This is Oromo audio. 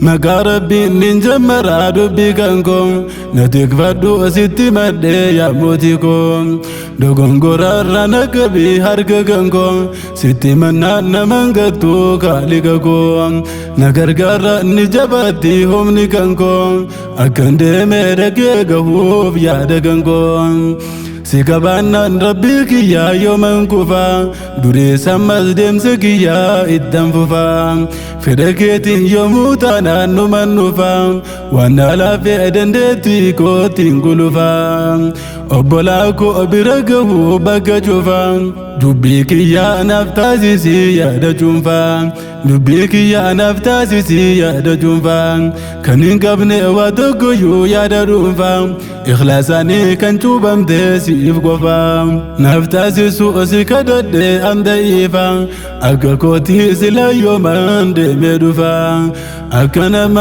Maqaa Rabbiin nin jammaraa dubbii kan koo, na tikfadhu sitti madhee yaa mootii koo. Dogongorarra na qabii harka kan koo, sitti mannaan naman gattu kaaliqa koo. Na gargaara ni jabaatti humni kan koo, akkan deemee dhaqee gahuuf yaada kan koo. Si qabaannaan Rabbii kiyyaa yooman kufaa, dureessa ammas deemsa kiyyaa ittan fufaa. Fedha keetiin yoomuu taanaan numan dhufaa, waan na laafee dandeettii kootiin gulufaa. Obbolaa koo bira gahuu bakka cufaa, dubbii kiyyaa naaf taasisii yaada cuunfaa. Dubbii kiyyaa naaf taasisii yaada cuunfaa. Kan hin qabne waa tokkoyyuu yaada dhuunfaa, ikhlaasaanii kan cuubamte siif qofaa. Naaf taasisu si kadhadhe an da'iifa, akka kootii sila yooman deemee dhufa. Akka nama.